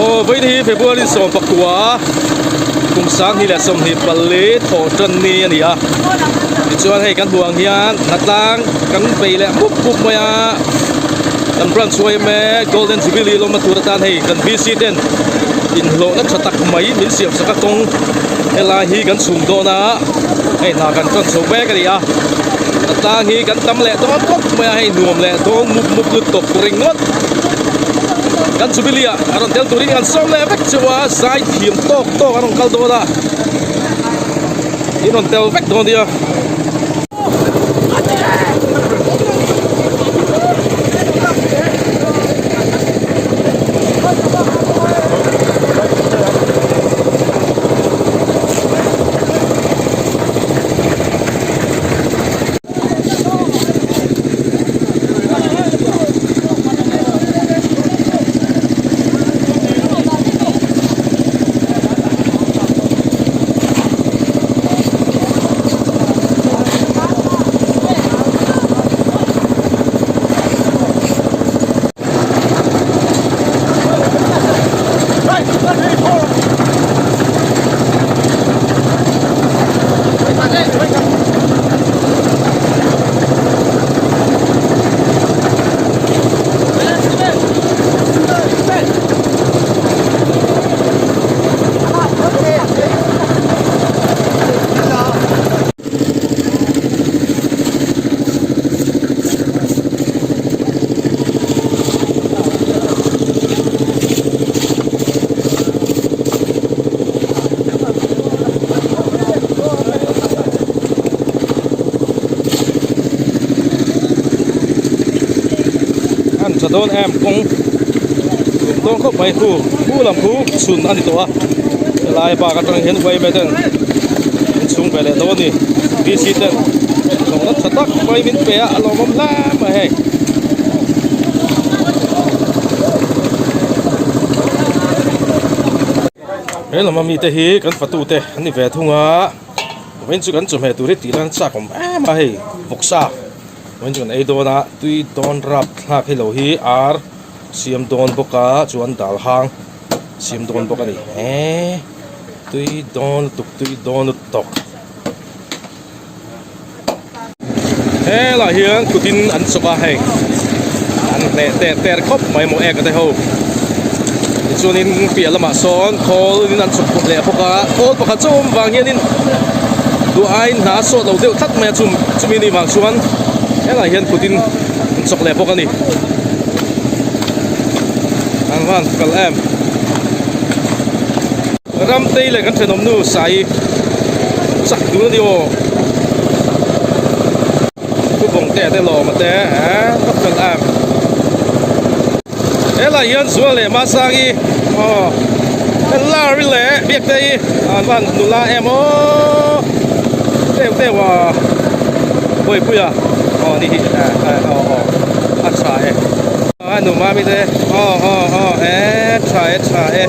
Aw vawiin hi February 19 kum 2024 thawh tan ni a ni a tichuan hei kan hmuh ang hian hnatlang kan bei leh mup mup mai a kan branch yma Golden Jubilee lawmna tur atan hei kan VC ten inhlawhna tha tak mai min siam sak a kawng helai hi kan chhum dawn a hei hna kan tan chho mek a ni a hnatlang hi kan tam leh dawn khawp mai a hei nuam leh dawn mup mup lutuk ringawt. Kan Jubilee ah a rawn tel turin an sawm leh vek cheu a, zai thiam tawk tawk a rawn kal dawn a, in rawn tel vek dawn nia. An tha dawn em kawng tum dawn khawp mai khu khu lam khu chhun a ni tawh a helai bak atang hian yma ten an chhung ve leh dawn a ni bc ten hlawhna tha tak mai min pe a a lawmawm hle mai hei. He lama mite hi kan fatute an ni ve thung a vawiin chu kan chawhmeh tur hi tih lan chak awm em a hei vawksa vawiin chu kan ei dawn a tui dawn rap thlak hi lo hi ar siam dawn bawk a chuan dal hang siam dawn bawk a ni eee tui dawn lutuk tui dawn lutuk helaiah hian kutin an chawk a hei an hneh ter ter khawp mai maw ek a te ho tichuanin piah lamah sawn khawl in an chawk leh bawk a khawl pakhat chu a awm vang hianin duh aiin hna a sawt lo deuh tlat mai a chum chumi ni vang chuan helaiah hian kutin an chawk leh bawk a ni an van kal em. Ramtei leh kan thenawm nu Sai chak dun a ni aw. Pu Bawngte te lawm a te eh ka fel em. Helai hian Zual leh Masangi aw Lari leh Biaktei an van nula em aw teu teu a Bawipuia aw ni hi eh eh aw aw a tha e. A nu mami te aw aw aw e tha e tha e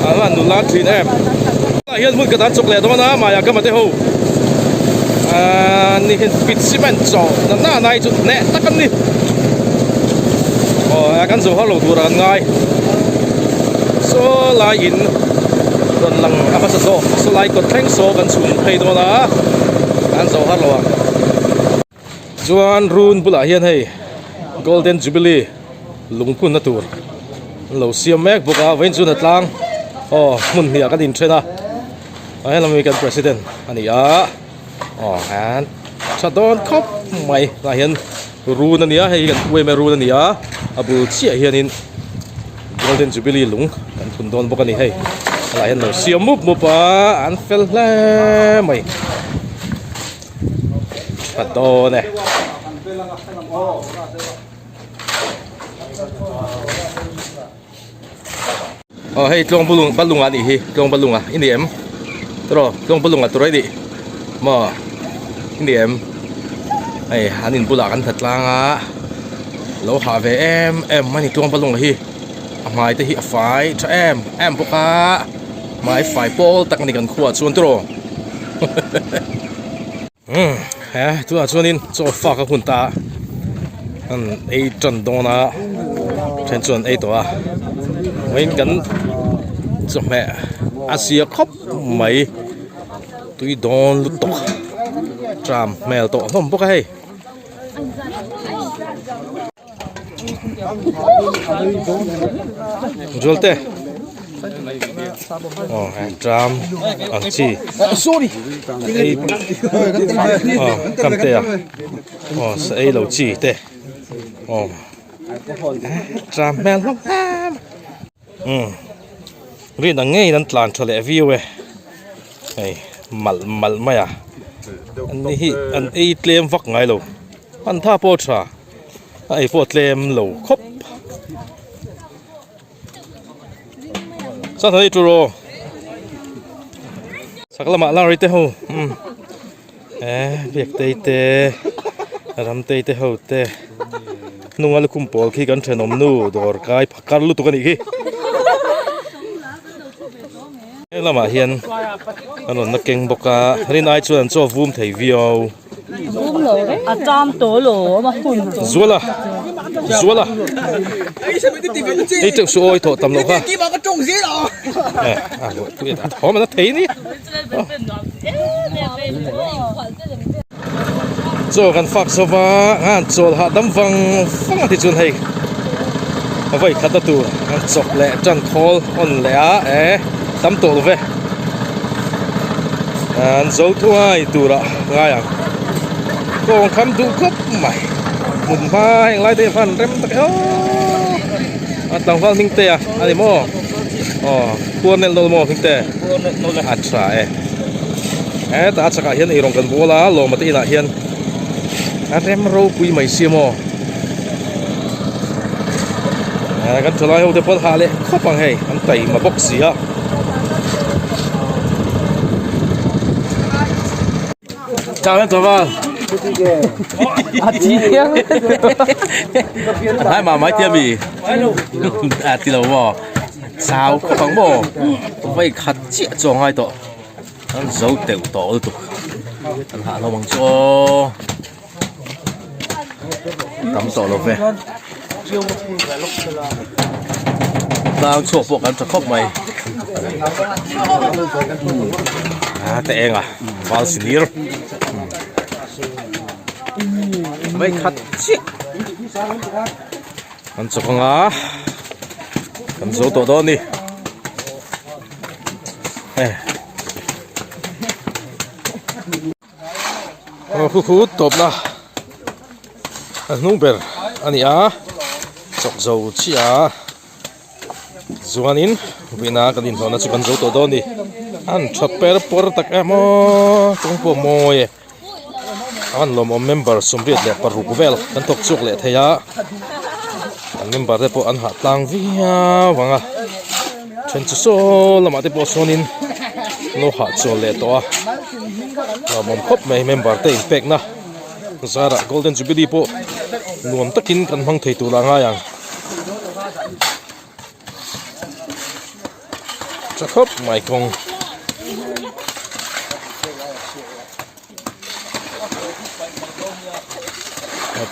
a van nula thin em ah hian hmun ka tan chawk leh dawn a maya ka mate ho ni hian pit cement chaw na na nai chu hneh tak an ni aw kan zo har lo tur ah kan ngai saw lai in rawn lang a hmasa zawk saw lai kawt thleng saw kan chhun phei dawn a kan zo har lo ang. Chuan run bulah hian hei Golden Jubilee lungphunna tur an lo siam mek bawk a vawiin chuan a tlang aw hmun hnih ah kan inthen a a helam hi kan president a ni a aw an tha dawn khawp mai tah hian run a ni a hei hi kan pu em em run a ni a a bul chiah hianin Golden Jubilee lung kan phun dawn bawk a ni hei helaiah hian lo siam mup mup a an fel hle mai. Tha dawn e. Aw hei tlawng balung balunga anih hi tlawng balunga i ni em tawh tlawng balunga tur a nih maw i ni em hei an in bulah kan tha tlang a lo hah ve em em a ni tlawng balunga hi a hmai te hi a fai tha em em bawk a hmai fai pawl tak a ni kan khuaah chuan tawh. Umm he tunah chuanin chaw fak a hun ta a an ei tan dawn a. Then chuan ei tawh a vawiin kan chawhmeh a sia khawp mai tui dawn lutuk tram hmel tawh hlawm bawk a hei. Zualte aw tram ang chi ei aw kam te a aw sa ei lo chi te aw tram hmel hlawm em umm rin ang ngeiin an tlan tha leh viau e hei malh malh mai a an ni hi an ei tlem vak ngai lo. An tha pawh tha a ei pawh tlem lo khawp Sangha ei tur aw chhak lamah lari te ho umm eh biaktei te ramtei te ho te hnunga lukhum pawl khi kan thenawm nu dawr kai phakar lutuk a nih khi heng lamah hian an rawn la keng bawk a rin ai chuan an chaw vum thei viau. A tam tawh lo a hun tawh. Zuala Zuala Ei teuh su awi thawh tam loh kha Eh a ruah tui a thawm a thei ni Chaw kan fak zo va an chawl hahdam vang vang a ti chuan hei a vawi khat a tur an chawp leh tan khawl on leh a eh tam tawh lo ve. An zo thuai tura ngai ang kawng kham duh khawp mai hmun hma heng lai te hian rem tak e aw a tlangval hming te a ani maw aw khuar nel nawl maw hming te a tha e hetah a chakah hian eirawng kan bawl a lawma te inah hian a rem ropui mai sia maw kan thalai ho te pawh an hah leh khawp ang hei an taima bawk si a. Hai mà mai tia mi à ti lo maw chau khawp ang maw vei khat chiah chu a ngai tawh an zo teuh tawh lutuk an hah hlawm ang chu aw tam tawh lo ve tlang chhuak pawh kan tha khawp mai a te eng a val sinir vei khat chiah kan chawk anga kan zo tawh dawn a ni eh. Aw khu khu tawpna a hnung ber a ni a chawk zo chiah a chuanin vawiina kan inhlawhna chu kan zo tawh dawn a ni an tha per pawr tak em aw kawng pawh a mawi e a han lawmawm member 86 vel kan thawk chhuak leh thei a an member te pawh an hah tlang viau ang a. Then chu saw lamah te pawh sawnin lo hahchawl leh tawh a lawmawm khawp mai member te inpekna zarah golden jubilee pawh nuam takin kan hmang thei tur a ngai ang tha khawp mai kawng.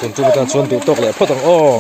Tun tum atan chuan duh tawk leh phawt ang aw.